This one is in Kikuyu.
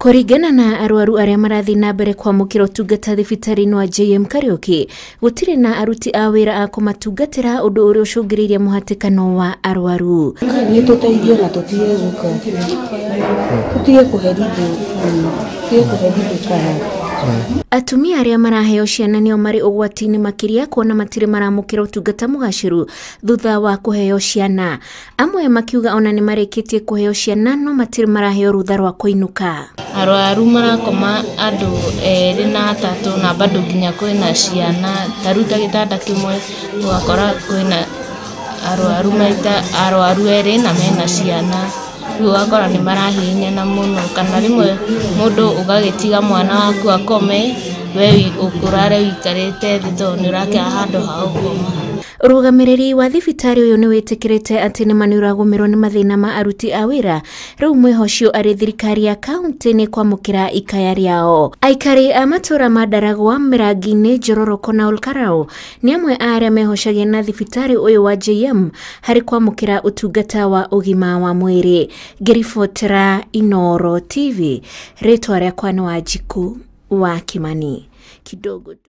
Kũringana na arwaru arĩa marathiĩ na mbere kwamũkĩra ũtungata thibitarĩ-inĩ wa JM Kariuki, gũtirĩ na aruti a wĩra a kũmatungatĩra, ũndũ ũrĩa ũcũngĩrĩirie mũhatĩkano wa arwaru. Nĩ tũteithio na tũtige gũka, tũtige kũherithio, tũtige kũherithio kana. Atumia arĩa maraheo ciana nĩo marĩ ũgwati-inĩ makĩria, kuona matirĩ maramũkĩra ũtungata mũgacĩru thutha wa kũheo ciana. Amwe makiuga ona nĩ marĩkĩtie kũheo ciana no matirĩ maraheo rũtha rwa kũinũka. Arwaru marakoma andũ erĩ na atatũ, na bado nginya kwĩna ciana. Ta rĩu ta gĩtanda kĩmwe ũgakora kwĩna arwaru maita arwaru erĩ na mena ciana. Rĩu ũgakora nĩ marahihinyana mũno, kana rĩmwe mũndũ ũgagĩtiga mwana waku akome, we ũrare ũikarĩte thĩ tondũ nĩ ũrakĩaga handũ ha gũkoma. Ũrũgamĩrĩri wa thibitarĩ ũyũ nĩ wĩtĩkĩrĩte atĩ nĩma nĩ ũragũmĩrwo nĩ mathĩna ma aruti a wĩra. Rĩu mwĩhocio arĩ thirikari ya kaunti nĩ kwamũkĩra ikaya rĩao. Aikari a matũra ma Ndaragwa, Mĩrangi-inĩ, Njororoko na Olkarau nĩ amwe a arĩa mehocagia na thibitarĩ ũyũ wa JM harĩ kwamũkĩra ũtungata wa ũgima wa mwĩrĩ. Ngĩribotera Inooro TV, rĩtwa rĩakwa nĩ Wanjikũ wa Kimani. Kidogo tu.